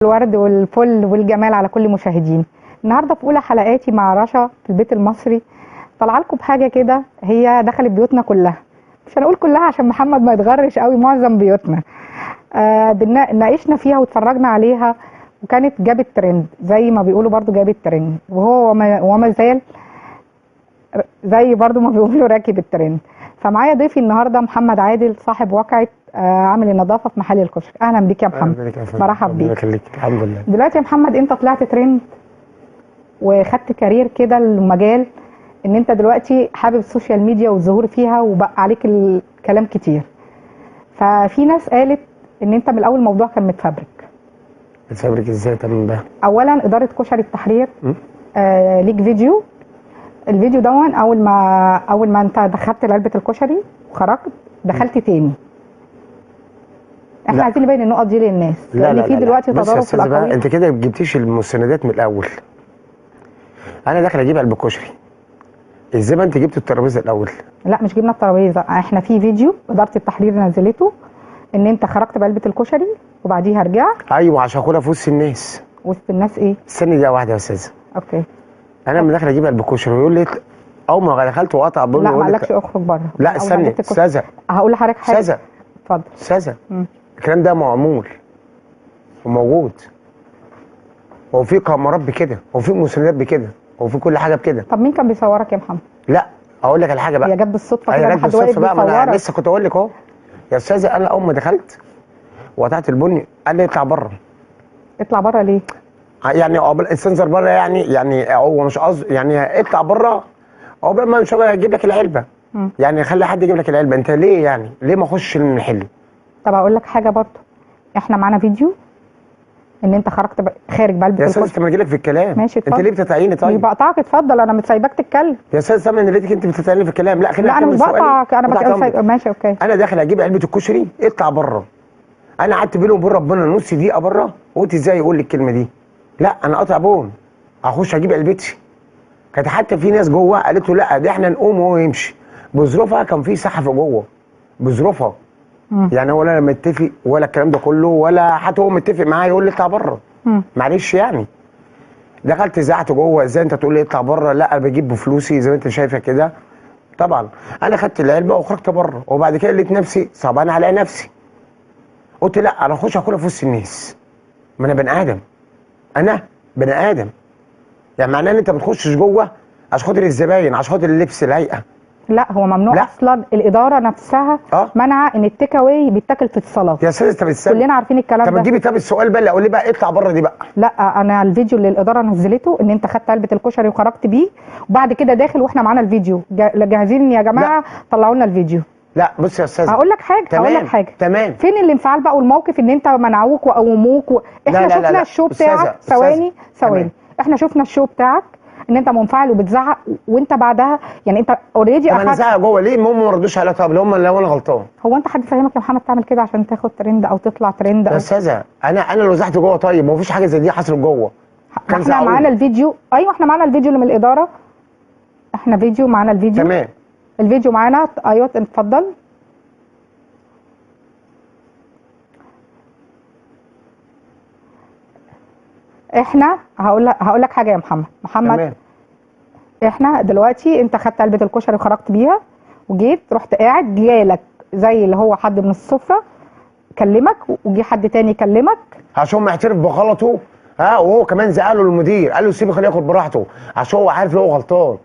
الورد والفل والجمال على كل مشاهدين. النهارده في اولى حلقاتي مع رشا في البيت المصري طالعه لكم بحاجة كده هي دخلت بيوتنا كلها، مش هنقول كلها عشان محمد ما يتغرش قوي، معظم بيوتنا ناقشنا فيها واتفرجنا عليها وكانت جابت ترند زي ما بيقولوا، برضو جابت ترند وهو وما زال زي برضو ما بيقولوا راكب الترند. فمعايا ضيفي النهارده محمد عادل صاحب واقعه عامل النظافة في محل الكشري. اهلا بيك يا محمد. مرحب بيك. الحمد لله. دلوقتي يا محمد انت طلعت ترند وخدت career كده المجال ان انت دلوقتي حابب ال social media والظهور فيها وبقى عليك الكلام كتير. ففي ناس قالت ان انت من الاول الموضوع كان متفبرك. متفبرك ازاي؟ تمام ده اولا ادارة كشري التحرير ليك فيديو، الفيديو دون اول ما انت دخلت علبة الكشري وخرجت دخلت تاني. احنا عايزين نبين النقط دي للناس لان في دلوقتي تضارب في الاقاويل. انت كده ما جبتيش المستندات من الاول. انا داخل اجيب علبة كشري، ازاي ما انت جبت الترابيزة الاول؟ لا مش جبنا الترابيزة، احنا في فيديو ادارة التحرير نزلته ان انت خرجت بعلبه الكشري وبعديها رجعت. ايوه عشان اكلها في وسط الناس. وسط الناس ايه؟ استني دقيقة واحدة يا استاذه. okay. انا لما داخل اجيب علبة كشري ويقول لي اول ما دخلت وقطع بني، لا ما قالكش اخرج بره. لا استني استاذه، هقول لحضرتك حاجة. استاذه اتفضل. استاذه الكلام ده معمول وموجود، هو في كاميرات بكده وفي مستندات بكده وفي كل حاجة بكده. طب مين كان بيصورك يا محمد؟ لا اقول لك على حاجة بقى، هي جت بالصدفة كده، حد واقف بقى. ما انا لسه كنت اقول لك اهو يا استاذه، انا اول ما دخلت وقطعت البني قال لي اطلع بره. اطلع بره ليه؟ يعني السنسر بره، يعني هو مش قصده يعني اطلع بره عقبال ما ان شاء الله يجيب لك العلبة. يعني خلي حد يجيب لك العلبة، انت ليه يعني ليه ما اخش المحل؟ طب اقول لك حاجة برضه، احنا معانا فيديو ان انت خرجت خارج بعلبه يا استاذ. انت ما لك في الكلام. ماشي اتفضل. انت ليه بتقطعيني؟ طيب مش بقطعك، اتفضل، انا مش سايباك تتكلم يا استاذ. سامع ان لقيتك انت بتقطعيني في الكلام. لا خلينا، لا انا مش بقطعك، انا بتكلم. ماشي okay. انا داخل اجيب علبة الكشري، اطلع بره. انا قعدت بيني وبين ربنا نص دقيقة بره، وقلت ازاي يقول لي الكلمة دي؟ لا انا قاطع بون، هخش اجيب علبتي. كانت حتى في ناس جوه قالت له لا ده احنا نقوم وهو يمشي. بظروفها كان في صحفي جوه بظروفها. يعني هو لا متفق ولا الكلام ده كله، ولا حتى هو متفق معايا يقول لي اطلع بره. معلش يعني دخلت زعت جوه، ازاي انت تقول لي اطلع بره؟ لا انا بجيب بفلوسي زي ما انت شايفه كده. طبعا انا خدت العلبة وخرجت بره، وبعد كده لقيت نفسي صعبان على نفسي، قلت لا انا اخش اكلها في وسط الناس، ما انا بني ادم، انا بني ادم. يعني معناه ان انت ما تخشش جوه عشان خاطر الزباين، عشان خاطر اللبس الهيئة. لا هو ممنوع. لا. اصلا الادارة نفسها منع ان ال take away بيتاكل في الصالات. يا استاذ انت بتسال، كلنا عارفين الكلام ده. طب تجيبي طب السؤال بقى اللي اقول لي بقى اطلع بره دي بقى. لا انا الفيديو اللي الادارة نزلته ان انت خدت علبة الكشري وخرجت بيه وبعد كده داخل، واحنا معانا الفيديو جاهزين يا جماعة، طلعوا لنا الفيديو. لا بص يا استاذ، هقول لك حاجة، هقول لك حاجة. تمام. فين الانفعال بقى والموقف ان انت منعوك وقوموك احنا لا لا شفنا لا. ال show بتاعك. ثواني ثواني، احنا شفنا ال show بتاعك ان انت منفعل وبتزعق، وانت بعدها يعني انت already. طب انا زعق جوه ليه؟ هم ما ردوش عليا. طب لو انا غلطان، هو انت حد فاهمك يا محمد تعمل كده عشان تاخد ترند او تطلع ترند؟ يا استاذه انا لو زعقت جوه طيب ما فيش حاجة زي دي حصلت جوه. احنا معانا الفيديو. ايوه احنا معانا الفيديو اللي من الادارة، احنا فيديو معانا الفيديو. تمام الفيديو معانا. ايوه اتفضل. احنا هقول لك حاجة يا محمد. محمد تمام. احنا دلوقتي انت خدت علبة الكشري وخرجت بيها وجيت رحت قاعد، جالك زي اللي هو حد من السفرة كلمك، وجي حد تاني كلمك عشان ما يعترف بغلطه. ها وهو كمان زعله المدير، قال له سيبه خليه ياكل براحته عشان هو عارف ان هو غلطان،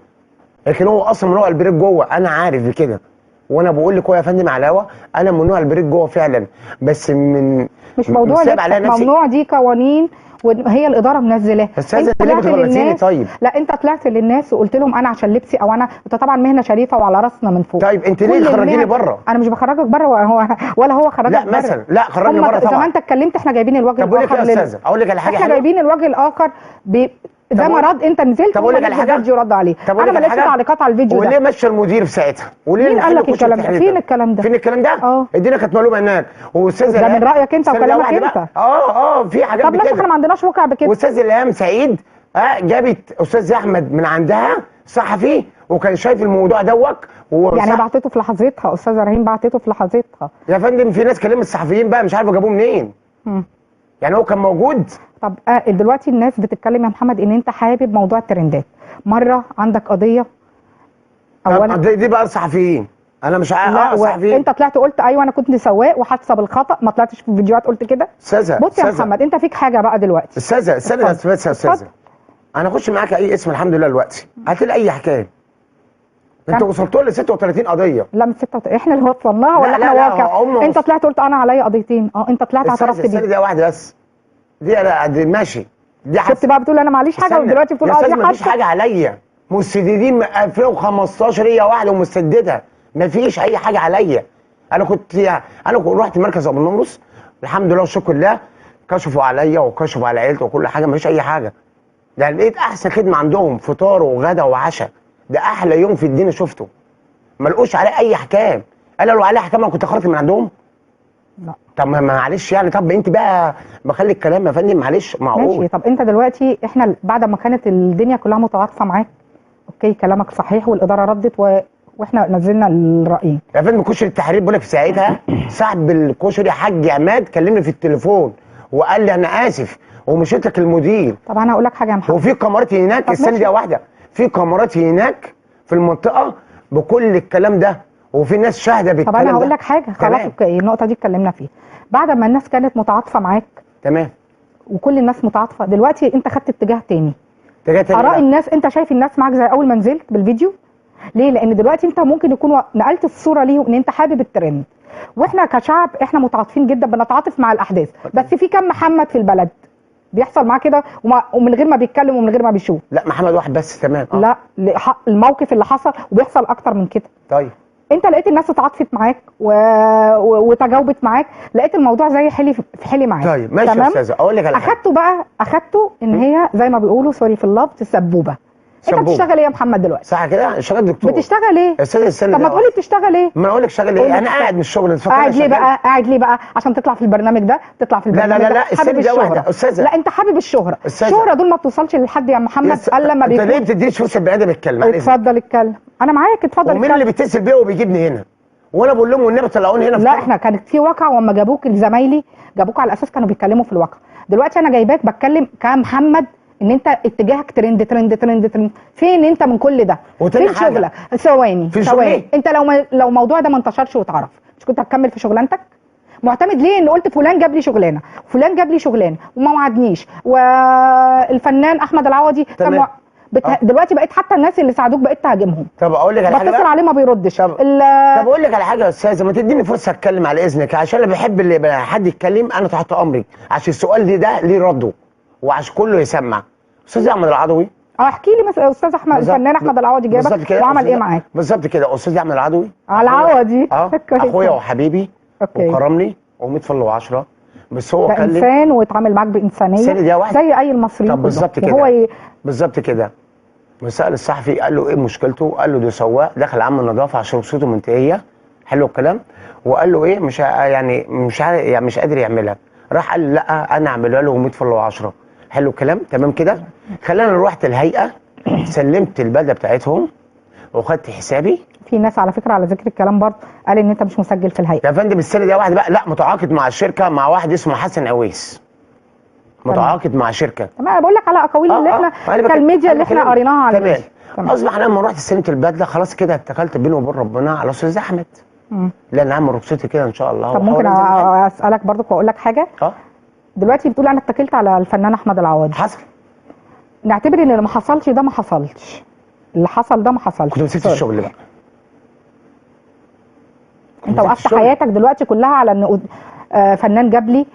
لكن هو اصلا ممنوع ال break جوه. انا عارف بكده، وانا بقول لك يا فندم على الهوا انا ممنوع ال break جوه فعلا، بس من مش موضوع ممنوع، دي قوانين وهي الادارة منزلاها. انت ليه بتغلطيني طيب؟ لا انت طلعت للناس وقلت لهم انا عشان لبسي او انا، انت طبعا مهنة شريفه وعلى راسنا من فوق. طيب انت ليه تخرجيني بره؟ انا مش بخرجك بره ولا هو خرجك لا بره. مثلا لا خرجني بره طبعا. زي ما انت اتكلمت احنا جايبين الوجه الاخر. طب اقول لك يا استاذه، اقول لك على حاجة، احنا جايبين الوجه الاخر ده مرض انت نزلت. طب اقول لك على حاجة، الفيديو رد عليه. انا ما لقيتش تعليقات على الفيديو ده. وليه مشى المدير في ساعتها؟ وليه مين قال لك الكلام ده؟ فين الكلام ده؟ فين الكلام ده؟ الدنيا كانت مقلوبة هناك. واستاذ ده من رايك انت وكلامك انت. في حاجات. طب ماشي، احنا ما عندناش واقع بكده. واستاذ الهام سعيد جابت استاذ احمد من عندها صحفي وكان شايف الموضوع دوت يعني بعتته في لحظتها. استاذه رهين بعتته في لحظتها يا فندم. في ناس كلمت الصحفيين بقى مش عارفه جابوه منين. يعني هو كان موجود. طب دلوقتي الناس بتتكلم يا محمد ان انت حابب موضوع الترندات، مرة عندك قضية اولا دي بقى الصحفيين، انا مش عارف صحفيين. انت طلعت قلت ايوه انا كنت سواق وحادثه بالخطا، ما طلعتش في الفيديوهات قلت كده؟ استاذه بص يا محمد انت فيك حاجة بقى دلوقتي. استاذه استنى بس يا استاذه، انا اخش معاك اي اسم الحمد لله دلوقتي هتلاقي اي حكاية. انتوا وصلتوا ل 36 قضية. لا مش 36، احنا اللي وصلناها ولا احنا واقع؟ انت طلعت قلت انا عليا قضيتين، انت طلعت اعترفت بيها. دي واحدة بس، دي انا دي ماشي، دي شفت بقى بتقول انا معليش حاجة ودلوقتي بتقول دي حاجة. مفيش حاجة عليا، مستديدين من 2015 هي واحدة ومستددها، مفيش اي حاجة عليا. انا كنت رحت مركز ابو النمرس الحمد لله والشكر لله، كشفوا عليا وكشفوا على عيلتي وكل حاجة، مفيش اي حاجة. ده لقيت احسن خدمة عندهم، فطار وغدا وعشاء، ده احلى يوم في الدنيا شفته. ما لقوش عليه اي احكام. انا لو عليه احكام انا كنت خرجت من عندهم؟ لا. طب معلش يعني، طب انت بقى بخلي الكلام يا فندم معلش معقول. ماشي. طب انت دلوقتي احنا بعد ما كانت الدنيا كلها متعاطفه معاك، okay كلامك صحيح والادارة ردت واحنا نزلنا الرايين. يا فندم كشري التحرير بقول لك في ساعتها صاحب الكشري حاج عماد كلمني في التليفون وقال لي انا اسف ومشيت لك المدير. طب انا هقول لك حاجة يا محمد، وفي كاميرات هناك، استني دقيقة واحدة، في كاميرات هناك في المنطقة بكل الكلام ده وفي ناس شاهده بالكلام ده. طب انا هقول لك حاجة، خلاص okay النقطة دي اتكلمنا فيها. بعد ما الناس كانت متعاطفه معاك تمام وكل الناس متعاطفه، دلوقتي انت خدت اتجاه تاني. اتجاه تاني اراء الناس، انت شايف الناس معاك زي اول ما نزلت بالفيديو؟ ليه؟ لان دلوقتي انت ممكن يكون نقلت الصورة ليهم ان انت حابب الترند، واحنا كشعب احنا متعاطفين جدا، بنتعاطف مع الاحداث، بس في كم محمد في البلد بيحصل معاه كده ومن غير ما بيتكلم ومن غير ما بيشوف؟ لا محمد واحد بس تمام. لا الموقف اللي حصل وبيحصل اكتر من كده. طيب انت لقيت الناس اتعاطفت معاك وتجاوبت معاك، لقيت الموضوع زي حلي في حلي معاك. طيب ماشي يا استاذه، اقول لك على حاجة. اخدته بقى، اخدته ان هي زي ما بيقولوا sorry في اللفظ سبوبه. انت بتشتغل ايه يا محمد دلوقتي؟ صح كده؟ شغال دكتور. بتشتغل ايه؟ يا استاذه استنى، طب ما تقولي بتشتغل ايه؟ ما انا اقول لك شغال ايه؟ انا قاعد من الشغل. قاعد ليه بقى؟ قاعد ليه بقى؟ عشان تطلع في البرنامج ده، تطلع في البرنامج لا لا لا لا، حابب الشهرة. استاذه لا انت حابب الشهرة، الشهرة دول ما بتوصلش لحد يا محمد الا لما بيكون. انت ليه ما بتديش فرصة البني ادم يتكلم؟ اتفضل اتكلم، انا معاك، اتفضل. ومين اللي بيتصل بيا وبيجيبني هنا؟ وانا بقول لهم والنبي طلعوني هنا. لا احنا كانت في واقعه، واما جابوك لزمايلي جابوك على اساس كانوا بيتكلموا في الواقع. دلوقتي انا جايباك بتكلم كمحمد ان انت اتجاهك trend trend trend trend، فين انت من كل ده؟ فين شغلك؟ ثواني ثواني، انت لو الموضوع ده ما انتشرش واتعرف، مش كنت هتكمل في شغلانتك؟ معتمد ليه ان قلت فلان جاب لي شغلانة، فلان جاب لي شغلانة وما وعدنيش، والفنان احمد العوضي تمام. دلوقتي بقيت حتى الناس اللي ساعدوك بقيت تهاجمهم. طب اقول لك على حاجة، بتصل عليه ما بيردش. طب اقول لك على حاجة يا استاذه، ما تديني فرصة اتكلم على اذنك، عشان انا بحب اللي حد يتكلم، انا تحت امرك، عشان السؤال ده ليه رده وعشان كله يسمع. استاذ احمد العدوي، احكي لي مثلا استاذ احمد، الفنان احمد العوضي جابك وعمل ايه معاك؟ بالظبط كده، استاذ احمد العدوي العوضي اخويا وحبيبي وكرمني و100 فل و10، بس هو كان انسان واتعامل معاك بانسانيه زي اي المصريين. طب بالظبط كده، بالظبط كده. وسال الصحفي قال له ايه مشكلته؟ قال له ده سواق دخل عم النظافة عشان رخصته منتهية. حلو الكلام. وقال له ايه مش يعني مش يعني مش قادر يعملها، راح قال لا انا اعملها له 100 فل و10. حلو الكلام تمام كده. خلينا رحت الهيئة سلمت البدلة بتاعتهم وخدت حسابي. في ناس على فكرة على ذكر الكلام برضه قال ان انت مش مسجل في الهيئة. يا فندم السنة دي واحد بقى، لا متعاقد مع الشركة، مع واحد اسمه حسن اويس، متعاقد مع شركة. تمام، انا بقول لك على اقاويل اللي احنا كالميديا اللي احنا قريناها على تمام. اصبح انا لما رحت سلمت البدلة خلاص كده اتكلت بيني وبين ربنا على استاذ احمد، لان عامل رخصتي كده ان شاء الله. طب ممكن اسالك برضك واقول لك حاجة؟ دلوقتي بتقول انا اتكلت على الفنان احمد العوضي. حصل. نعتبر ان اللي ما حصلش ده ما حصلش، اللي حصل ده ما حصلش. كنت مسكت الشغل بقى. انت وقفت حياتك دلوقتي كلها على ان فنان جاب لي،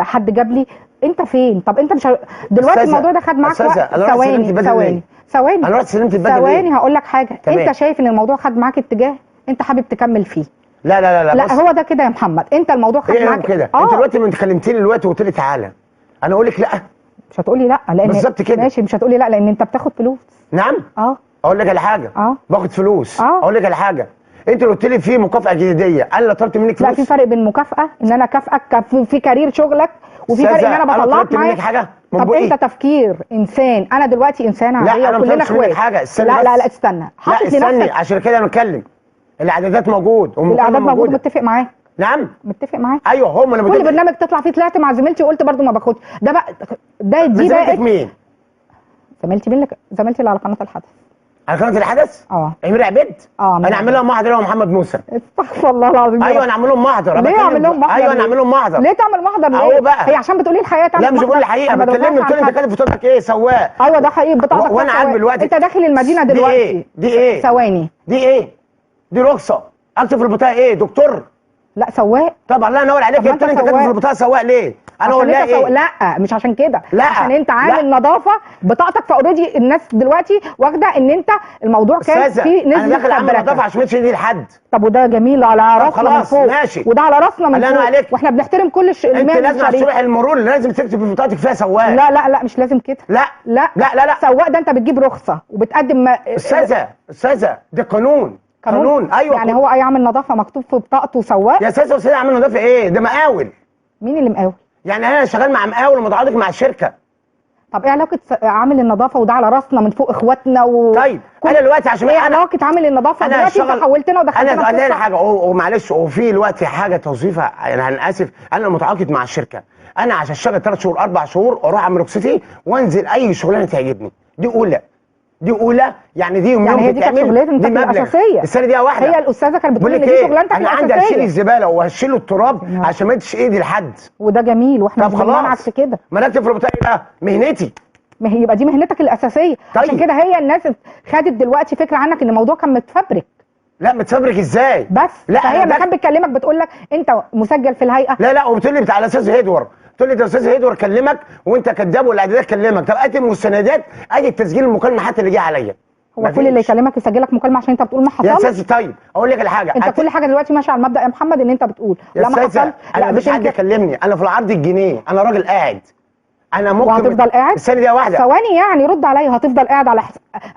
حد جاب لي، انت فين؟ طب انت مش دلوقتي الموضوع ده خد معاك وقت. ثواني ثواني ثواني، انا رحت سلمت البدلة. ثواني هقول لك حاجة. تمام. انت شايف ان الموضوع خد معاك اتجاه انت حابب تكمل فيه؟ لا لا لا لا، لا هو ده كده يا محمد، انت الموضوع خد معاك كده. انت دلوقتي ما انت كلمتني دلوقتي وقلت لي تعالى، انا اقول لك لا؟ مش هتقولي لا، لان بالظبط كده. ماشي، مش هتقولي لا لان انت بتاخد فلوس. نعم. اقول لك على حاجة، باخد فلوس. اقول لك على حاجة، انت اللي قلت لي في مكافاة جديديه، انا اللي طلبت منك فلوس. لا، في فرق بين مكافاة ان انا اكافئك في career شغلك، وفي فرق ان انا بطلعك معايا. منك حاجة؟ طب انت تفكير انسان، انا دلوقتي انسانه عادية وكلنا اخوات. حاجة استنى، لا لا لا استنى، حاطط لنفسك، عشان كده انا بتكلم. الاعدادات موجود، الاعداد موجود، متفق معاك. نعم متفق معاك. ايوه هم انا كل برنامج تطلع فيه طلعت مع زميلتي وقلت برضو ما باخدش ده بقى ده دي زميلتك مين؟ زميلتي مين؟ زميلتي اللي على قناة الحدث. على قناة الحدث؟ امير عبيد؟ انا اعمل لهم محضر هو محمد موسى. استغفر الله العظيم. ايوه انا اعمل لهم محضر. ليه اعمل لهم محضر؟ ايوه انا اعمل لهم محضر. ليه تعمل محضر؟ ليه؟ اهو بقى هي عشان بتقولي الحقيقة تعمل. لا مش بقول الحقيقة، بتكلمني بتقول انت كاتب في بطاقتك ايه سواق. ايوه ده حقيقي بطاقتك. وانا عارف دلوقتي انت داخل المدينة دلوقتي. دي ايه؟ دي ايه؟ ثواني. دي ايه؟ دي رخصه. اكتب في البطاقة ايه؟ دكتور؟ لا سواق. طبعا الله ينور عليك. انت كاتب في البطاقة سواق ليه؟ انا اقول لها ايه؟ لا مش عشان كده، لا عشان انت عامل نظافة بطاقتك، ف already الناس دلوقتي واخده ان انت الموضوع كان فيه نسبه. انا داخل اعمل نظافة عشان ما ادي لحد. طب وده جميل على راسنا من فوق. ماشي وده على راسنا من فوق عليك. واحنا بنحترم كل انت لازم على صلاح المرور لازم تكتب في بطاقتك فيها سواق. لا لا لا مش لازم كده. لا لا لا لا لا سواق ده انت بتجيب رخصه وبتقدم. استاذه استاذه ده قانون. قانون ايوه. يعني هو اي عامل نظافة مكتوب في بطاقته سواق؟ يا استاذه استاذه عامل نظافة ايه؟ ده مقاول. مين اللي مقاول؟ يعني انا شغال مع مقاول ومتعاقد مع الشركة. طب ايه علاقة عامل النظافة وده على راسنا من فوق اخواتنا طيب انا دلوقتي عشان ايه علاقة عامل النظافة دلوقتي؟ انت حولتنا ودخلتنا انا حاجة ومعلش، وفي دلوقتي حاجة توظيفه، انا اسف، انا متعاقد مع الشركة، انا عشان اشتغل 3 شهور 4 شهور اروح اعمل رخصتي وانزل اي شغلانة تعجبني. دي اولى، دي اولى يعني دي يوم يعني هي دي كانت شغلتك الاساسية السنة دي واحدة. هي الاستاذة كانت بتقول ان دي شغلانتك انا عندي هشيل الزبالة وهشيل التراب عشان ما اديش ايدي لحد، وده جميل واحنا مش بنمنعك في كده. ما انا اكتب في البطاقة ايه بقى؟ مهنتي. ما هي يبقى دي مهنتك الاساسية. طيب. عشان كده هي الناس خدت دلوقتي فكرة عنك ان الموضوع كان متفبرك. لا متفبرك ازاي؟ بس لا فهي لما كانت بتكلمك بتقول لك انت مسجل في الهيئة. لا لا وبتقول لي بتاع الاستاذ هيدور، تقول لي ده استاذ هيدور كلمك وانت كذاب والاعدادات كلمك. طب ادي المستندات، ادي التسجيل المكالمة حتى اللي جه عليا. هو كل اللي يكلمك يسجلك مكالمة عشان انت بتقول ما حصلش؟ يا استاذ طيب اقول لك الحاجة، انت كل حاجة دلوقتي ماشية على المبدا يا محمد ان انت بتقول لا ما حصلش. انا مفيش حد يكلمني، انا في العرض الجنيه، انا راجل قاعد، انا ممكن. وهتفضل قاعد؟ الثانية دي واحدة ثواني يعني رد عليا. هتفضل قاعد على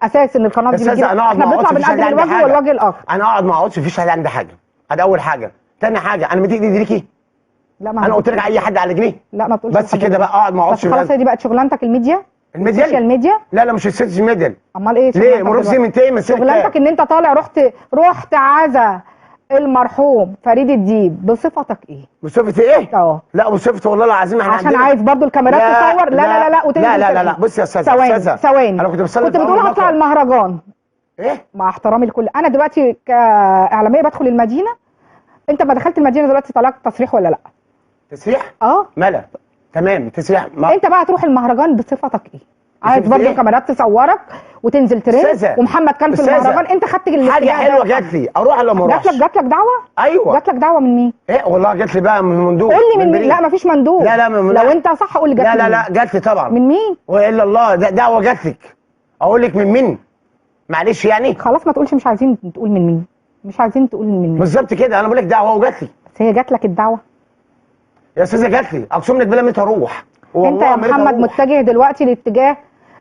اساس ان القناة دي بتجيب؟ انا احنا بنطلع بنقدم الوجه والوجه الاخر. انا اقعد ما اقعدش مفيش حد عندي حاجة، ادي اول حاجة. تاني حاجة انا مديك ايدي ليكي؟ لا ما انا قلت لك اي حد على جنيه؟ لا ما تقولش بس كده بقى اقعد ما اقعدش. بس خلاص هي دي بقت شغلانتك الميديا؟ الميديا؟ ال social media؟ لا لا مش ال social media. امال ايه ليه؟ مرور من تاني من شغلانتك ان انت طالع رحت عزا المرحوم فريد الديب بصفتك ايه؟ بصفتي ايه؟ اه لا بصفتي والله العظيم احنا عشان عايز برضو الكاميرات تصور. لا لا لا لا وتنزل. لا لا لا لا بص يا استاذه ثواني ثواني، انا كنت بصلي، كنت بتقول هطلع المهرجان ايه؟ مع احترامي لكل، انا دلوقتي كاعلاميه بدخل المدينة، انت ما دخلت المدينة دلوقتي طلعت تصريح ولا لا؟ تصريح؟ اه ملا تمام تصريح انت بقى تروح المهرجان بصفتك ايه؟ عايز برضه إيه؟ الكاميرات تصورك وتنزل ترند ومحمد كان في المهرجان، انت خدت حاجة حلوة جات لي اروح ولا ما اروحش؟ جات لك دعوه؟ ايوه جات لك دعوه من مين؟ ايه والله جات لي بقى من مندوب. قول لي من مين؟ لا مفيش مندوب. لا لا من لو انت صح قول لي جات لي. لا لا لا جات لي طبعا. من مين؟ والا الله ده دعوه جات لك. اقول لك من مين؟ معلش يعني خلاص ما تقولش، مش عايزين تقول من مين، مش عايزين تقول من مين بالظبط كده. انا بقول لك دعوه وجات لي. بس هي جات لك الدعوة يا استاذه؟ جات لي اقسم لك بالله مش هروح. انت يا محمد متجه دلوقتي لاتجاه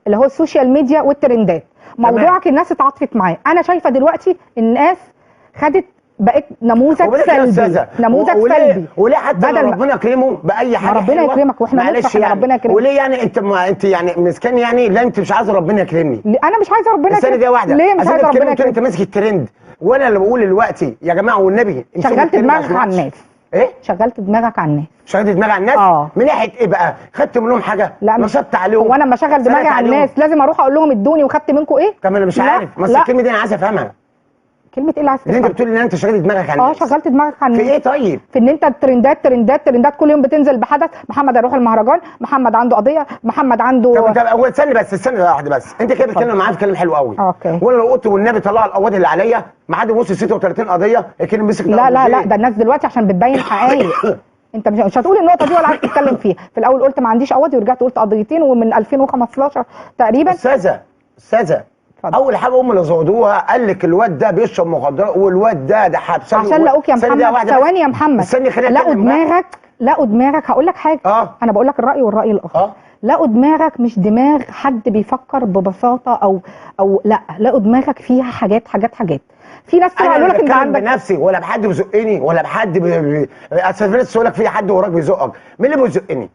اللي هو ال social media والترندات. موضوعك الناس اتعاطفت معاه. انا شايفه دلوقتي الناس خدت بقت نموذج سلبي، نموذج سلبي. وليه حتى لو ربنا يكرمه باي حاجة ربنا يكرمك واحنا نفرح ان ربنا يكرمك. وليه يعني انت ما انت يعني مسكين يعني؟ لا انت مش عايزه ربنا يكرمني. انا مش عايزه ربنا يكرمني. دي واحدة. ليه مش عايزه ربنا يكرمني؟ انت ماسك الترند وانا اللي بقول دلوقتي يا جماعة والنبي شغلت دماغك على الناس. ايه؟ شغلت دماغك على الناس. شغلت دماغي على الناس؟ من ناحية ايه بقى؟ خدت منهم حاجة؟ لا نصبت عليهم؟ هو انا لما اشغل دماغي على الناس لازم اروح اقول لهم ادوني وخدت منكم ايه؟ طب انا مش عارف، ما الكلمة دي انا عايز افهمها. كلمة ايه اللي عايز تفهمها؟ اللي انت بتقول ان انت شغلت دماغك على الناس. شغلت دماغك على الناس في ايه طيب؟ في ان انت ترندات ترندات ترندات كل يوم بتنزل بحدث، محمد هيروح المهرجان، محمد عنده قضية، محمد عنده. طب استني بس، استني واحدة بس، انت كده بتتكلم معايا في كلام حلو قوي. okay. وانا لو قلت والنبي طلع القواضي اللي عليا ما حد بيبص 36 قضية الكلمة مسك. لا لا لا ده الناس دلوقتي عشان بتبين حقائق. انت مش هتقول النقطة دي ولا عايز تتكلم فيها. في الاول قلت ما عنديش قواضي ورجعت قلت قضيتين ومن 2015 تقريبا. استاذه اول حاجة هم اللي زودوها، قال لك الواد ده بيشرب مخدرات والواد ده حبسان عشان لقوك يا محمد. ثواني يا محمد، لقوا دماغك، لقوا دماغك. هقول لك حاجة، انا بقول لك الراي والراي الاخر. لقوا دماغك مش دماغ حد بيفكر ببساطة او لا، لقوا دماغك فيها حاجات حاجات حاجات. في ناس قالوا لك انت عندك بنفسي ولا بحد بيزقني ولا بحد اصل في ناس تقول لك في حد وراك بيزقك. مين اللي بيزقني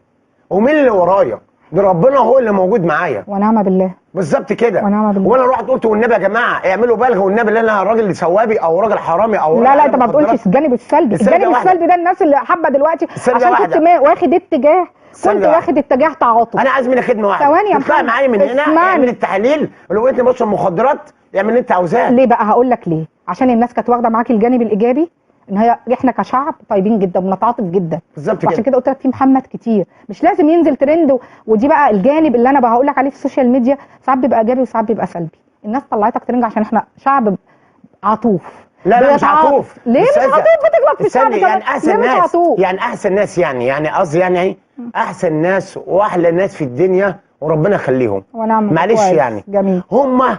ومين اللي ورايا؟ ده ربنا هو اللي موجود معايا. ونعم بالله. بالظبط كده. ونعم بالله. وانا رحت قلت والنبي يا جماعة اعملوا بلغ والنبي اللي انا راجل سوابي او راجل حرامي او لا لا، انت ما بتقولش الجانب السلبي، الجانب السلبي ده الناس اللي حابة دلوقتي عشان كنت واخد اتجاه، كنت واخد اتجاه تعاطف. انا عايز منك خدمة واحدة. ثواني يا محمد، معايا من هنا اعمل التحاليل، ولو لقيتني بشرب مخدرات اعمل اللي انت عاوزاه. ليه بقى؟ هقول لك ليه. عشان الناس كانت واخده معاك الجانب الايجابي، ان هي احنا كشعب طيبين جدا وبنتعاطف جدا. بالظبط كده. عشان كده قلت لك في محمد كتير مش لازم ينزل ترند ودي بقى الجانب اللي انا بقى هقول لك عليه في ال social media، ساعات بيبقى ايجابي وساعات بيبقى سلبي. الناس طلعتك ترند عشان احنا شعب عطوف. لا لا مش عطوف. ليه مش عطوف؟ بتغلط في الشعب يعني احسن ناس، يعني احسن ناس، يعني قصدي يعني احسن ناس واحلى ناس في الدنيا وربنا يخليهم. ونعم. معلش يعني جميل. هم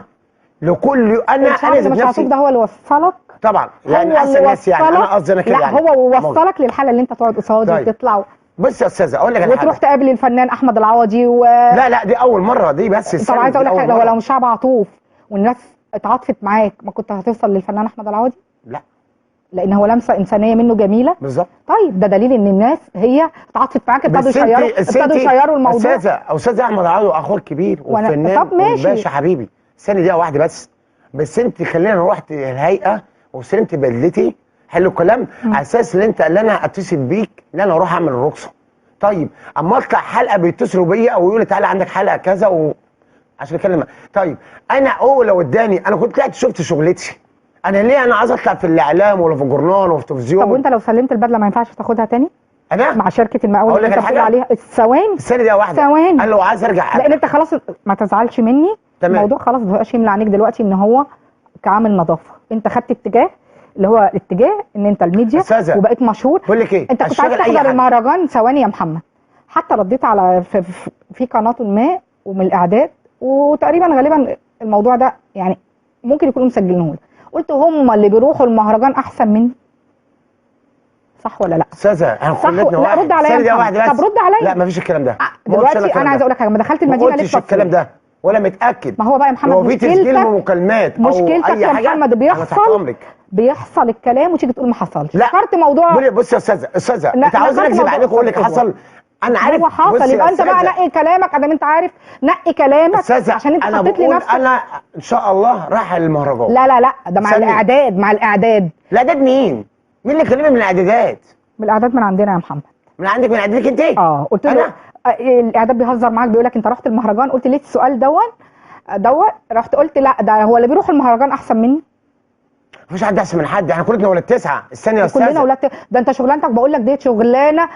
لكل انا انا مش عطوف ده هو اللي وصلك طبعا، يعني احسن ناس، يعني انا قصدي انا كده، لا يعني هو وصلك للحالة اللي انت تقعد قصادي وتطلع. بص يا استاذه اقول لك على حاجة، وتروح تقابل الفنان احمد العوضي لا لا دي اول مرة دي بس. طب عايزه اقول لك حاجة، لو مش شعب عطوف والناس اتعاطفت معاك ما كنت هتوصل للفنان احمد العوضي؟ لا، لان هو لمسه انسانيه منه جميلة. بالظبط. طيب ده دليل ان الناس هي اتعاطفت معاك، ابتدوا يشيروا الموضوع. استاذه احمد العوضي اخوك كبير وفنان. طب ماشي باشا حبيبي، استني دقيقة واحدة بس. بس انت خلينا رحت الهيئة وسلمت بدلتي، حلو الكلام، على اساس ان انت اللي انا اتصل بيك ان انا اروح اعمل الرخصة. طيب اما اطلع حلقة بيتصلوا بيا او يقولوا تعالى عندك حلقة كذا عشان اتكلم. طيب انا لو اداني، انا كنت طلعت شفت شغلتي، انا ليه انا عايز اطلع في الاعلام ولا في الجورنال ولا في التلفزيون؟ طب وانت لو سلمت البدلة ما ينفعش تاخدها تاني؟ انا مع شركة المقاول اللي انت بتقول عليها. ثواني، استني دقيقة واحدة، ثواني. انا لو عايز ارجع، لان انت خلاص ما تزعلش مني. تمام. الموضوع خلاص ما بقاش يملى عينيك دلوقتي ان هو كعامل نظافة، انت خدت اتجاه اللي هو الاتجاه ان انت الميديا وبقيت مشهور. بقول لك ايه، انت كنت عايز تحضر المهرجان. ثواني يا محمد، حتى رديت على في قناة ما ومن الاعداد، وتقريبا غالبا الموضوع ده يعني ممكن يكونوا مسجلينه لك، قلت هم اللي بيروحوا المهرجان احسن مني، صح ولا لا؟ استاذه احنا كلنا واحد. لا رد عليا. طب رد عليا. لا مفيش الكلام ده دلوقتي. انا عايزه اقول لك حاجة، ما دخلت المدينة لسه ما الكلام ده ولا متاكد. ما هو بقى يا محمد لو في تسجيل مكالمات او مشكلتك اي يا حاجة محمد بيحصل الكلام وتيجي تقول ما حصلش. لا فكرت موضوع. بص يا استاذه انت عاوز اكذب عليك واقول لك حصل؟ انا عارف هو حصل. يبقى انت بقى نقي كلامك، ادام انت عارف نقي كلامك عشان انت حطيت لي نفسك. انا ان شاء الله رايح المهرجان. لا لا لا، ده مع الاعداد، مع الاعداد. الاعداد مين؟ مين اللي كلمني من الاعدادات؟ من الاعداد من عندنا يا محمد. من عندك، من اعدادك انت؟ اه قلت له الاعداد بيهزر معاك بيقول لك انت رحت المهرجان، قلت ليه السؤال دون رحت قلت لا ده هو اللي بيروح المهرجان احسن مني. مفيش حد احسن من حد، احنا كلنا ولاد تسعة. استني يا استاذ، كلنا ولاد. ده انت شغلانتك بقول لك ديت شغلانة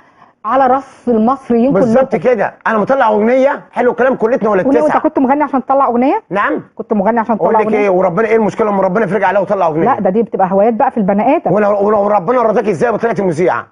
على راس المصريين كلهم. بالظبط كده. انا مطلع اغنية، حلو الكلام، كلتنا ولاد تسعة. وانت كنت مغني عشان تطلع اغنية؟ نعم كنت مغني عشان تطلع اغنية. اقول لك ايه، وربنا ايه المشكلة لما ربنا يفرج عليها وطلع اغنية؟ لا ده دي بتبقى هوايات بقى في البني ادم. ولو ربنا رضاك ازاي وطلعت مذيعه؟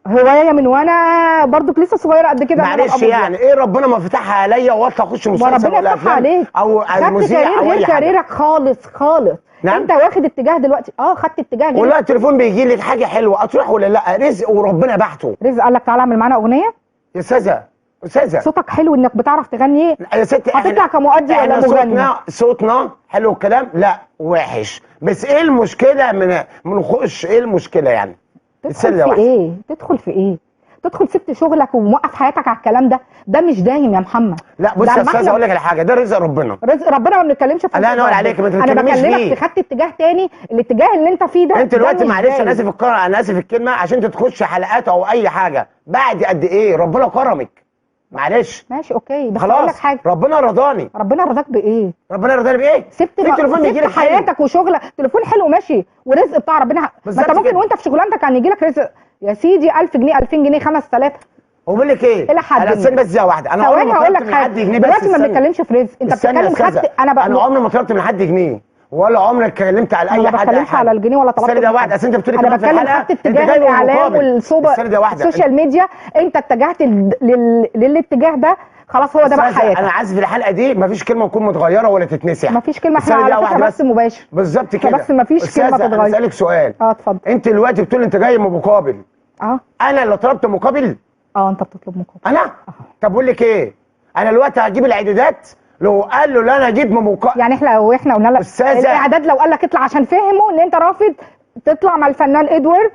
هواية من وانا برضك لسه صغيرة قد كده. معلش يعني ايه ربنا ما فتحها عليا واطلع اخش مسلسل ولا افلام عليك او مذيع او غير كاريرك خالص خالص. نعم؟ انت واخد اتجاه دلوقتي، خدت اتجاه غير. والله التليفون بيجي لك حاجة حلوة اطرح ولا لا؟ رزق وربنا بعته. رزق قال لك تعالى اعمل معانا اغنية؟ يا استاذه استاذه صوتك حلو انك بتعرف تغني. يا ستي هتطلع كمؤدي ولا مغني؟ صوتنا حلو الكلام، لا وحش، بس ايه المشكلة من نخش؟ ايه المشكلة يعني؟ تدخل في ايه؟ تدخل في ايه؟ تدخل سبت شغلك وموقف حياتك على الكلام ده، ده مش دايم يا محمد. لا بص يا استاذ اقول لك على حاجة، ده رزق ربنا. رزق ربنا ما بنتكلمش في. لا انا عليك ما تتكلميش فيه. انا بكلمك خدت اتجاه تاني، الاتجاه اللي انت فيه ده. انت دلوقتي معلش انا اسف الكلمة، انا اسف الكلمة، عشان تخش حلقات او اي حاجة بعد قد ايه ربنا كرمك. معلش ماشي okay، بس اقول لك حاجة، ربنا رضاني. ربنا رضاك بايه؟ ربنا رضاني بايه؟ سبت سبت حياتك وشغلك، تليفون حلو ماشي ورزق بتاع ربنا. ما انت ممكن وانت في شغلانتك كان يجي لك رزق يا سيدي 1000 جنيه 2000 جنيه 5000. وبقول لك ايه؟ الى حد انا استنى بس دقيقة واحدة، انا عمري ما طلبت من حد جنيه. بس دلوقتي ما بنتكلمش في رزق، انت بتتكلم خدت. انا عمري ما طلبت من حد جنيه ولا عمري اتكلمت على اي حد. انا ما بتكلمش على الجنيه ولا طلبت. استنى واحدة، اصل انت بتقولي انا بتكلم خدت اتجاه الاعلام والصوبه ال social media، انت اتجهت للاتجاه ده، خلاص هو ده بقى حياتك. انا عايز في الحلقة دي مفيش كلمة تكون متغيرة ولا تتنسي. مفيش كلمة، احنا على فكرة بس مباشر. بالظبط كده، بس مفيش كلمة تتغير. انا اسالك سؤال. اتفضل. انت دلوقتي بتقول انت جاي مقابل. انا اللي طلبت مقابل؟ انت بتطلب مقابل. انا؟ طب بقول لك ايه؟ انا دلوقتي هجيب العدادات، لو قال له لا انا اجيب مقابل. يعني احنا لو احنا قلنا لك الاعداد لو قال لك اطلع عشان فهموا ان انت رافض تطلع مع الفنان ادوارد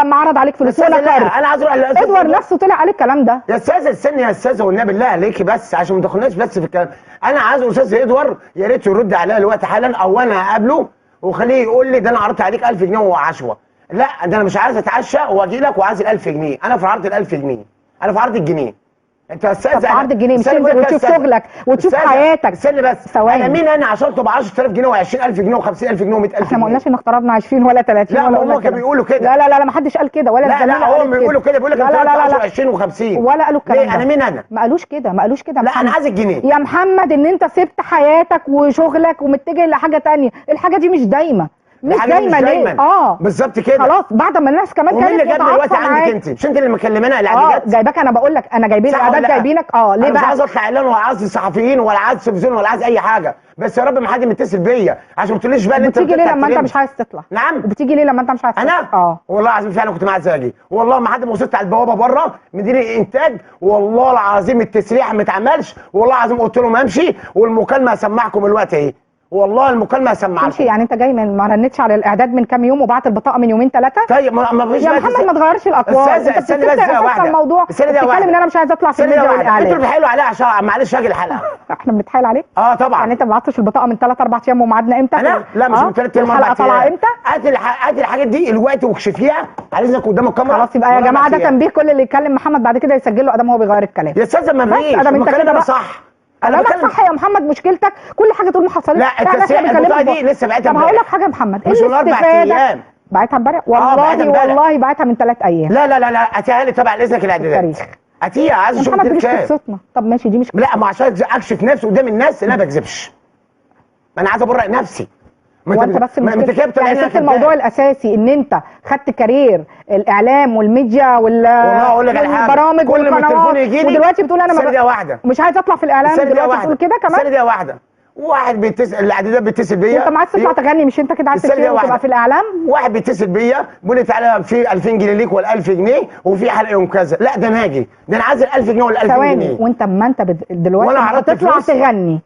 ما عرض عليك فلوس ولا كارت. انا عايز اروح ادوار نفسه طلع عليه الكلام ده. يا استاذه استني يا استاذه والنبي بالله عليكي، بس عشان ما تاخدناش بس في الكلام. انا عايز استاذ ادوار يا ريت يرد عليا الوقت حالا، او انا هقابله وخليه يقول لي ده انا عرضت عليك 1000 جنيه وعشوه. لا ده انا مش عايز اتعشى واجي لك وعايز ال 1000 جنيه، انا في عرض ال 1000 جنيه، انا في عرض الجنيه. انت يا استاذ في عرض الجنيه مش تنزل وتشوف شغلك وتشوف حياتك. استني بس ثواني، انا مين انا عشان اطلب 10000 جنيه و20000 جنيه و50000 جنيه و100000 جنيه؟ احنا ما قلناش ان اقترضنا 20 ولا 30. لا ولا هم كانوا بيقولوا كده. لا لا لا ما حدش قال كده ولا لا لا هم بيقولوا كده، بيقول لك لا لا لا 20 و50 ولا قالوا الكلام ده. انا مين انا؟ ما قالوش كده، ما قالوش كده. لا انا عايز الجنيه يا محمد، ان انت سبت حياتك وشغلك ومتجه لحاجة ثانية، الحاجة دي مش دايمه، مش دايما. ليه؟ بالظبط كده. خلاص بعد ما الناس كمان كانت اللي جاب دلوقتي عندك انت، مش انت اللي مكلمانا الاعدادات؟ جايباك انا، بقول لك انا جايبين الاعداد جايبينك. ليه بقى؟ مش عايز اطلع اعلان ولا عايز صحفيين ولا عايز تلفزيون ولا عايز اي حاجة، بس يا رب ما حد متصل بيا عشان ما تقوليش بقى ان انت بتيجي ليه لما انت مش عايز تطلع؟ نعم بتيجي ليه لما انت مش عايز تطلع؟ انا والله العظيم فعلا كنت عايز اجي، والله ما حد ما وصلت على البوابة بره مدير الانتاج، والله العظيم التسريح ما اتعملش، والله العظيم قلت لهم امشي، والمكالمه هسمعكم الوقت اهي، والله المكالمة هسمعها. ماشي يعني انت جاي من ما رنتش على الاعداد من كام يوم وبعت البطاقة من يومين ثلاثة؟ طيب ما فيش يا محمد ما تغيرش الاقوال. انت استني بس دقيقة واحدة، الموضوع بتتكلم ان انا مش عايز اطلع في الميديا والاعلام. انتوا بتحايلوا عليا عشان معلش اجي الحلقة. احنا بنتحايل عليك؟ طبعا. يعني انت ما بعتش البطاقة من 3 4 ايام وميعادنا امتى؟ انا لا مش من 3 ايام. الحلقة طالعه امتى؟ هات الحاجات دي الوقت واكشفيها على اذنك قدام الكاميرا. خلاص يبقى يا جماعة ده تنبيه، كل اللي يتكلم محمد بعد كده يسجل له ادم هو بيغير الكلام. يا استاذه ما فيش، انا ده صح. انا بتكلم صح يا محمد، مشكلتك كل حاجة تقول ما حصلتش. لا التسريح البطاقة دي لسه بعتها. طب هقول لك حاجة يا محمد، ايه الاستفادة؟ بعتها امبارح والله، والله بعتها من 3 ايام. لا لا لا لا اتيها لي تبع اذنك الاعدادات التاريخ. اتيها، عايز اشوف محمد مش قصتنا. طب ماشي دي مش لا ما عشان اكشف نفسي قدام الناس ان انا ما بكذبش، ما انا عايز ابرئ نفسي. وانت بس المشكلة يعني سبت الموضوع الاساسي ان انت خدت career الاعلام والميديا والبرامج والقنوات، ودلوقتي بتقول انا ما واحدة مش عايز اطلع في الاعلام، دلوقتي بتقول كده كمان. ثانية واحدة، واحد بيتصل الاعدادات بيتصل بيا. انت ما عايز تطلع تغني، مش انت كده عايز تبقى في الاعلام؟ واحد بيتصل بيا بيقول لي تعالى في 2000 جنيه ليك ولا 1000 جنيه وفي حلقة يوم كذا. لا ده انا هاجي، ده انا عايز ال 1000 جنيه ولا 1000 جنيه. وانت ما انت دلوقتي تطلع تغني،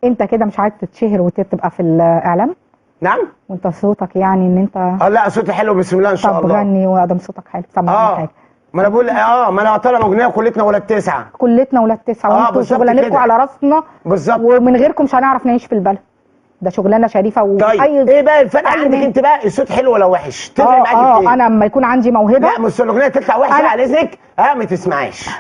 انت كده مش عايز تتشهر وتبقى في الاعلام؟ نعم. وانت صوتك يعني ان انت لا صوتي حلو بسم الله ان شاء الله. طب غني وادم صوتك حلو، سمعني حاجة. ما انا بقول ما انا طالع اغنية كلتنا ولاد 9، كلتنا ولاد 9، وانتوا شغلانتكم على راسنا بالظبط، ومن غيركم مش هنعرف نعيش في البلد. ده شغلانة شريفه. طيب ايه بقى الفرق عندك انت بقى، الصوت حلو ولا وحش؟ تفرق معاك ايه؟ انا لما يكون عندي موهبة. لا مش الاغنية تطلع وحشة على اذنك ما تسمعيش.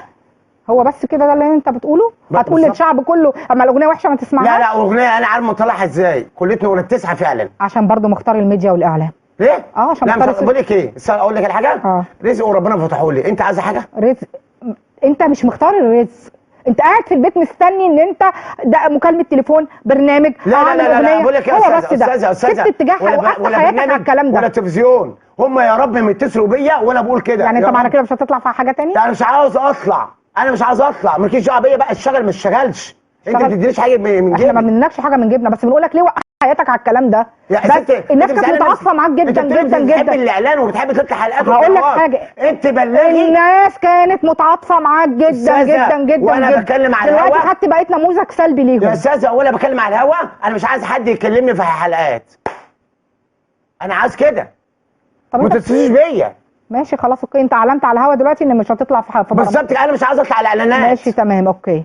هو بس كده ده اللي انت بتقوله؟ هتقول للشعب كله اما الاغنية وحشة ما تسمعهاش؟ لا لا اغنية انا عارف مطلعها ازاي، كلتنا ولاد 9 فعلا. عشان برضو مختار الميديا والاعلام. ليه؟ عشان لا مش بقول لك ايه، اقول لك الحاجة؟ رزق وربنا فتحه لي، انت عايزه حاجة؟ رزق. انت مش مختار الرزق، انت قاعد في البيت مستني ان انت ده مكالمة تليفون، برنامج، لا لا لا لا بقول لك يا استاذه استاذه سبت اتجاه وقفت حياتك على الكلام ده. ولا تلفزيون، هم يا رب ما يتصلوا بيا وانا بقول كده. يعني انت معنى كده مش هتطلع في حاجة ثانية؟ انا مش عاوز اطلع، انا مش عاوز اطلع، مالكيش دعوه بيا بقى، اشتغل ما اشتغلش، انت ما بتدينيش حاجة من جيبي. احنا ما بنمنكش حاجة من جيبنا، بس بنقول لك ليه وقفت حياتك على الكلام ده؟ بس الناس كانت متعاطفه معاك جدا جدا جدا. بتحب الاعلان وبتحب تطلع حلقات. هقول لك حاجة، انت بلغي الناس كانت متعاطفه معاك جدا جدا جدا. وانا بتكلم على الهوا دلوقتي خدت بقيت نموذج سلبي ليهم يا استاذه. وانا بتكلم على الهوا انا مش عايز حد يكلمني في حلقات، انا عايز كده. طب ما تتصليش بيا. ماشي خلاص okay، انت اعلنت على الهوا دلوقتي ان مش هتطلع في بالظبط، انا مش عايز اطلع على الاعلانات. ماشي تمام okay.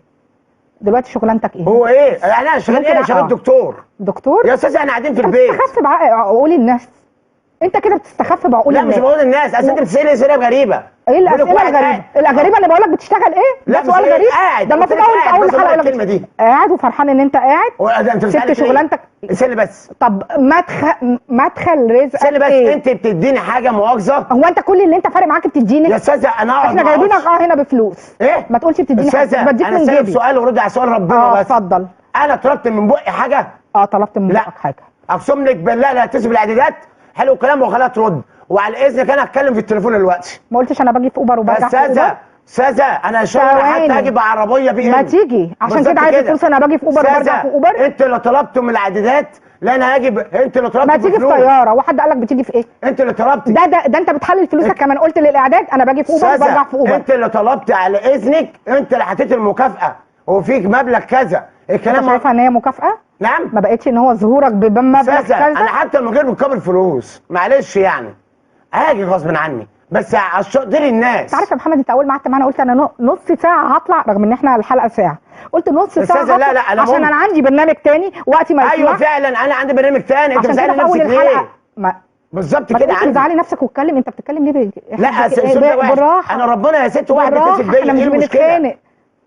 دلوقتي شغلانتك ايه؟ هو ايه؟ انا شغال ايه؟ شغال دكتور. دكتور؟ يا استاذ احنا قاعدين في البيت. بتستخف بعقول الناس. انت كده بتستخف بعقول الناس. لا مش بعقول الناس، اصل انت بتسالي اسئلة غريبة. ايه الاسئلة الغريبة؟ الغريبة اللي بقول لك بتشتغل ايه؟ لا ده سؤال غريب. قاعد ده المفروض اول حلقة اقول الكلمة دي. قاعد وفرحان ان انت قاعد. سبت شغلانتك. استني بس. طب مدخل رزقك استني بس إيه؟ انت بتديني حاجة مؤاخذة؟ هو انت كل اللي انت فارق معاك بتديني؟ يا استاذه انا اقعد احنا جايبينك هنا بفلوس. ايه؟ ما تقولش بتديني حاجة، بديك من جيبي. سؤال ورد على سؤال ربنا بس. اتفضل. انا طلبت من بقي حاجة؟ طلبت من بقك حاجة. اقسم لك بالله لا هتصل بالاعدادات. حلو الكلام وخلاها ترد. وعلى اذنك انا هتكلم في التليفون دلوقتي. ما قلتش انا باجي في اوبر وبرجع في اوبر. استاذه انا شغال حتى اجي بعربيه بي ام. ما تيجي عشان كده عايز الفلوس. انا باجي في اوبر وبرجع في اوبر. انت اللي طلبته من الاعدادات. لا انا هاجي انت اللي طلبت. ما تيجي في طيارة، وحد قال لك بتيجي في ايه؟ انت اللي طلبتي. ده انت بتحلل فلوسك كمان. قلت للاعداد انا باجي في اوبر وبرجع في اوبر. انت اللي طلبت على اذنك، انت اللي حطيت المكافاة وفيك مبلغ كذا. الكلام شايفه ان هي مكافاة؟ نعم. ما بقتش ان هو ظهورك بمبلغ كذا. انا حتى من غير مقابل فلوس، معلش يعني. هاجي غصب عني، بس عشان الناس. انت عارف يا محمد، انت اول ما قعدت معانا قلت انا نص ساعة هطلع، رغم ان احنا الحلقة ساعة، قلت نص ساعة لا لا أنا عشان انا عندي برنامج تاني وقتي ما يسمح. ايوه فعلا انا عندي برنامج تاني. انت بتزعلي نفسك ليه؟ بالظبط كده، عندي تزعلي نفسك وتتكلم. انت بتتكلم ليه؟ لا بالراحة، انا ربنا يا ست واحدة تتكلم بيا، احنا مش بنتخانق.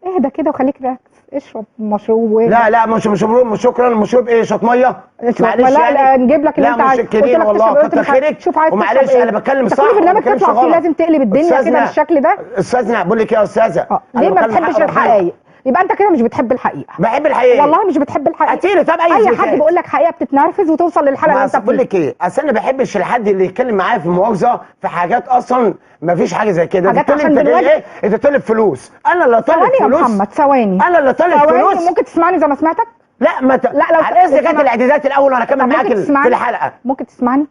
اهدى كده وخليك relax، اشرب مشروب لا لا مش مشروب، شكرا. مشروب ايه؟ شوط مية؟ معلش لا يعني. لا نجيب لك اللي انت عايزه. لا مش والله، كتر خيرك. شوف عايز ومعلش انا بتكلم صح، كل برنامج تطلع فيه لازم تقلب الدنيا كده بالشكل ده. استاذنا بقول لك ايه يا استاذه، ليه ما بتحبش الحقائق؟ يبقى انت كده مش بتحب الحقيقة. بحب الحقيقة والله، مش بتحب الحقيقة. هاتيلي طب اي حد بيقول لك حقيقة بتتنرفز وتوصل للحالة اللي انت فيها. بقول لك ايه، اصل انا ما بحبش الحد اللي يتكلم معايا في مؤاخذة في حاجات اصلا ما فيش حاجة زي كده. حاجات عشان انت ايه؟ انت طالب فلوس، انا اللي طالب فلوس. ثواني يا محمد، ثواني، انا اللي طالب فلوس. ممكن تسمعني زي ما سمعتك؟ لا ما لا لو على اذنك هات الاعدادات الاول وانا اكمل معاك في الحلقة. ممكن تسمعني؟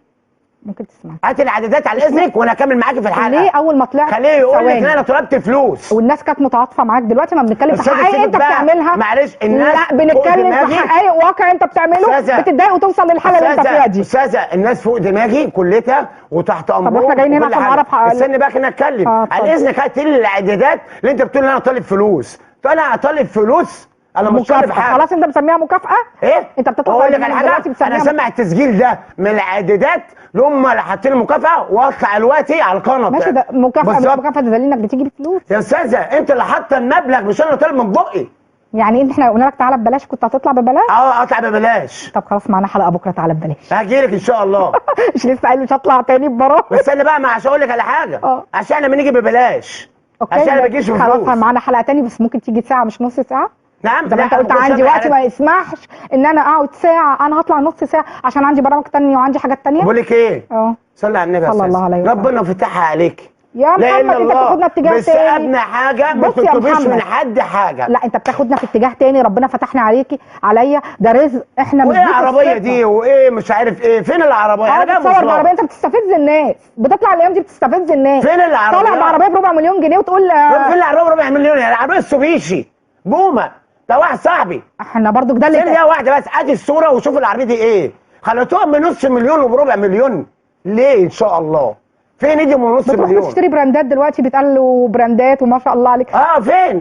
ممكن تسمعني؟ هات الاعدادات على اذنك وانا اكمل معاك في الحلقة. ليه اول ما طلعت خليه يقول لك ان انا طلبت فلوس والناس كانت متعاطفه معاك؟ دلوقتي ما بنتكلم في حقائق انت بتعملها. معلش الناس، لا بنتكلم في حقائق واقع انت بتعمله، بتتضايق وتوصل للحالة اللي انت فيها دي. استاذه الناس فوق دماغي كلتها وتحت امرهم. طب واحنا جايين هنا عشان نعرف حقائق. استني بقى كده اتكلم. على اذنك هات لي الاعدادات اللي انت بتقول ان انا طالب فلوس. انا طالب فلوس؟ انا مش طالب حاجة. خلاص انت مسميها مكافاة؟ ايه؟ انت بتطلع اقول لك على حاجة، انا سامع التسجيل ده من الاعدادات اللي هم اللي حاطين المكافاة، واطلع دلوقتي على القناة. ماشي، ده مكافاة مش مكافاة، ده دليل انك بتيجي بفلوس يا استاذه. انت اللي حاطه المبلغ، مش انا اللي طالب من بقي. يعني انت احنا قلنا لك تعالى ببلاش كنت هتطلع ببلاش؟ اه اطلع ببلاش. طب خلاص معانا حلقة بكره تعالى ببلاش. هاجي لك ان شاء الله. مش لسه قايل مش هطلع تاني ببراء؟ بس انا بقى عشان اقول لك على حاجة، عشان احنا بنيجي ببلاش. okay عشان ما بجيش بفلوس. خلاص معانا حلقة تاني، بس ممكن تيجي ساعة مش نص ساعة. نعم زي ما انت قلت عندي وقت ما يسمحش ان انا اقعد ساعة، انا هطلع نص ساعة عشان عندي برامج تانية وعندي حاجات تانية. بقول لك ايه؟ صلي على النبي صلى الله عليه وسلم. ربنا فتحها عليك يا محمد، انت بتاخدنا اتجاه بس تاني. بس ابنى حاجة ما تطلبيش من حد حاجة. لا انت بتاخدنا في اتجاه تاني، ربنا فتحنا عليكي عليا، ده رزق احنا مش وايه العربية دي وايه مش عارف ايه؟ فين العربية؟ انا جاي بتصور بعربيه، انت بتستفز الناس، بتطلع الايام دي بتستفز الناس. فين العربية؟ طالع بعربيه بربع مليون جنيه وتقول فين العربية بربع مليون؟ يعني العربية السوبيشي بومه، ده واحد صاحبي. احنا برضو ده اللي واحدة بس، ادي الصورة وشوف العربية دي ايه. خليتوها من نص مليون وبربع مليون ليه ان شاء الله؟ فين دي من نص مليون؟ بتروح تشتري براندات دلوقتي، بيتقال له براندات وما شاء الله عليك.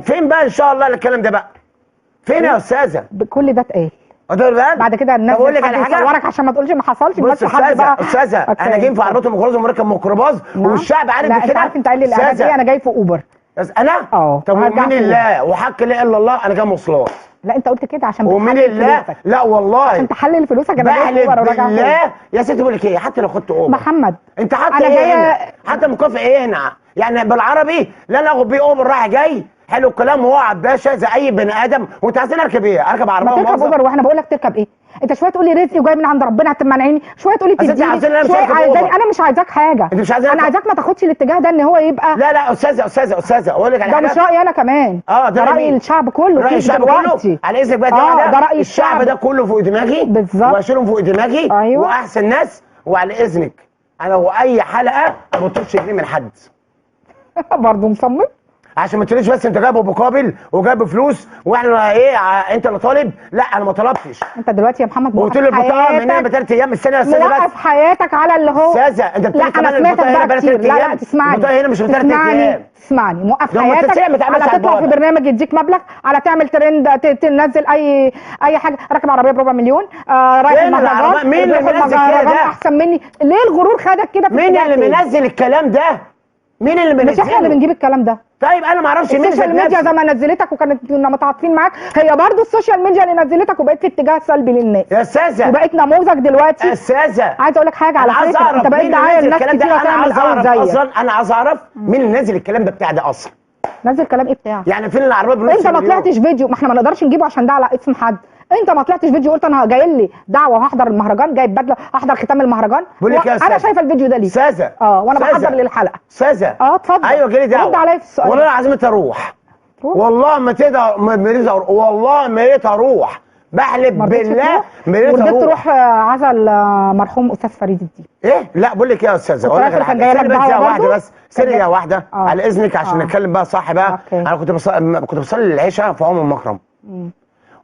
فين بقى ان شاء الله الكلام ده بقى؟ فين يا استاذه؟ كل ده اتقال. بعد كده الناس بتصورك عشان ما تقولش ما حصلش. بص استاذه، استاذه انا جاي في عربية ميكروباص ومركب ميكروباص والشعب عارف كده. انت عارف انت قايل لي الاعلان ايه؟ انا جاي في اوبر. بس انا؟ طب ومين الله وحق لا اله الا الله انا جاي مواصلات. لا انت قلت كده عشان ومين الله؟ لا والله عشان تحلل فلوسك. انا جاي اوبر وراجع بالله يا ستي. بقول لك ايه، حتى لو خدت اوبر محمد انت حتى ايه هنا؟ حتى مكافئ ايه هنا؟ يعني بالعربي لا انا اخد بيه اوبر رايح جاي، حلو الكلام، وهو عباشه زي اي بني ادم. وانت عايزين اركب ايه؟ اركب عربية؟ ما تركب اوبر. واحنا بقول لك تركب ايه؟ انت شوية تقول لي رزقي وجاي من عند ربنا هتمنعيني، شوية تقول لي تديني، شوية عايزاني. انا مش عايزاك حاجة، انت مش عايزاك، انا عايزاك ما تاخدش الاتجاه ده ان هو يبقى. لا لا استاذه استاذه استاذه اقول لك على حاجة، ده مش رايي انا كمان. ده راي الشعب كله. راي الشعب كله على اذنك بقى. ده راي الشعب ده كله فوق دماغي بالظبط، واشيلهم فوق دماغي. ايوه واحسن ناس. وعلى اذنك انا واي حلقة ما بطلبش جنيه من حد. برضه مصمم عشان ما تقوليش بس انت جايبه مقابل وجايب فلوس واحنا ايه انت اللي طالب. لا انا ما طلبتش. انت دلوقتي يا محمد قلت له البطاقة من هنا بثلاث ايام. استنى يا استاذه بس، موقف حياتك على اللي هو استاذه انت بتقولي كمان البطاقة هنا بثلاث ايام. لا لا تسمعني، البطاقة هنا مش بثلاث ايام. تسمعني، موقف حياتك على تطلع في برنامج يديك مبلغ، على تعمل ترند، تنزل اي حاجة، راكب عربية بربع مليون، رايح المهرجان. مين اللي منزل كده ده؟ احسن مني. ليه الغرور خدك كده؟ مين اللي منزل الكلام ده؟ مين اللي منزله؟ مش احنا اللي بنجيب الكلام ده. طيب انا ما اعرفش مين. ال social media زي ما نزلتك وكانت كنا متعاطفين معاك، هي برضه ال social media اللي نزلتك وبقيت في اتجاه سلبي للناس يا استاذه، وبقيت نموذج دلوقتي. استاذه عايزه اقول لك حاجة على فكرة، انت بقيت دعاية لناس كتير تعمل قوي زيك اصلا. انا عايز اعرف مين اللي نزل الكلام ده بتاع ده اصلا. نزل كلام ايه بتاع؟ يعني فين العربية بنص انت ما طلعتش فيديو، ما احنا ما نقدرش نجيبه عشان ده على اسم حد. انت ما طلعتش فيديو قلت انا جاي لي دعوه وهحضر المهرجان، جايب بدله هحضر ختام المهرجان. بقول لك يا انا شايفه الفيديو ده ليه استاذه. وانا بحضر للحلقة. استاذه اتفضل. ايوه جالي دعوه، رد عليا في السؤال. والله العظيم انت اروح، والله ما تقدر، ما والله ما ريت اروح، بحلف بالله ما ريت اروح. ورضيت تروح عزا المرحوم استاذ فريد الدين؟ ايه؟ لا بقول لك ايه يا استاذه، اقول لك على حاجة. استني بس واحدة بس، ثانية واحدة على اذنك عشان نتكلم بقى صح بقى. انا كنت بصلي العشاء في عمر مكرم،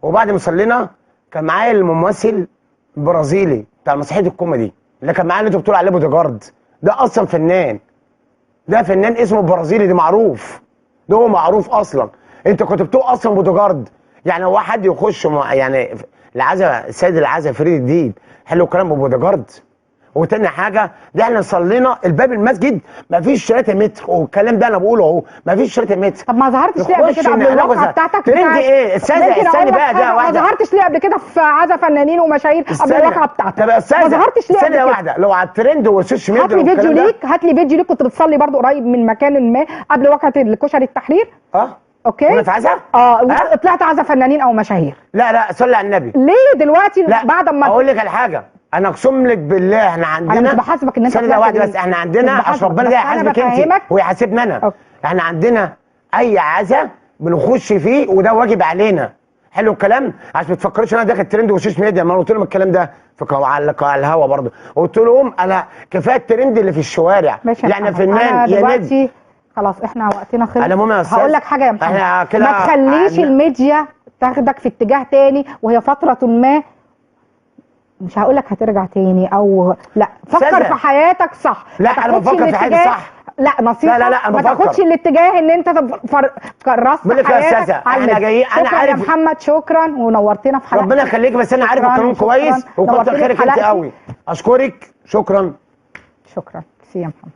وبعد ما صلينا كان معايا الممثل البرازيلي بتاع مسرحية الكوميدي اللي كان معايا اللي انتوا بتقولوا عليه بوديجارد، ده اصلا فنان، ده فنان اسمه برازيلي، ده معروف، ده هو معروف اصلا. انت كنت بتوع اصلا بودوجارد، يعني هو حد يخش يعني العزا السيد العزا فريد الديب، حلو الكلام، بودوجارد. وتاني حاجة، ده احنا صلينا الباب المسجد مفيش 3 متر، والكلام ده انا بقوله اهو، مفيش 3 متر. طب ما ظهرتش ليه قبل كده قبل الواقعة بتاعتك؟ ترند ايه؟ استني بقى، ده واحدة. ما ظهرتش ليه قبل كده في عزا فنانين ومشاهير قبل الواقعة بتاعتك؟ طب يا استاذه ما ظهرتش ليه؟ ثانية واحدة، لو على الترند وال social media. هات لي فيديو ليك، هات لي فيديو ليك كنت بتصلي برضو قريب من مكان ما قبل واقعه الكشري التحرير. okay. وانا في عزا؟ طلعت عزا فنانين او مشاهير. لا لا، صلي على النبي. ليه دلوقتي؟ لا بعد ما اقول لك على حاجة، انا اقسم لك بالله احنا عندنا، انا مش بحاسبك ان انت ثانية واحدة بس، احنا عندنا عشان ربنا ده يحاسبك انت ويحاسبني انا. احنا عندنا اي عزا بنخش فيه وده واجب علينا، حلو الكلام، عشان ما تفكرش انا داخل ترند و social media. ما انا قلت لهم الكلام ده في على الهوا برضه، قلت لهم انا كفاية الترند اللي في الشوارع، يعني فنان يا نجم. خلاص احنا وقتنا خلص. هقول لك حاجة يا محمد، ما تخليش الميديا تاخدك في اتجاه تاني، وهي فترة ما مش هقول لك هترجع تاني او لا، فكر في حياتك صح. لا انا بفكر في حياتي صح. لا نصيحة، لا لا لا، ما تاخدش الاتجاه ان انت كرست حياتك. احنا جايين، انا عارف يا محمد، شكرا ونورتنا في حلقتك، ربنا يخليك، بس انا عارف القانون كويس، وكتر خيرك انت قوي، اشكرك، شكرا شكرا. سي يا محمد.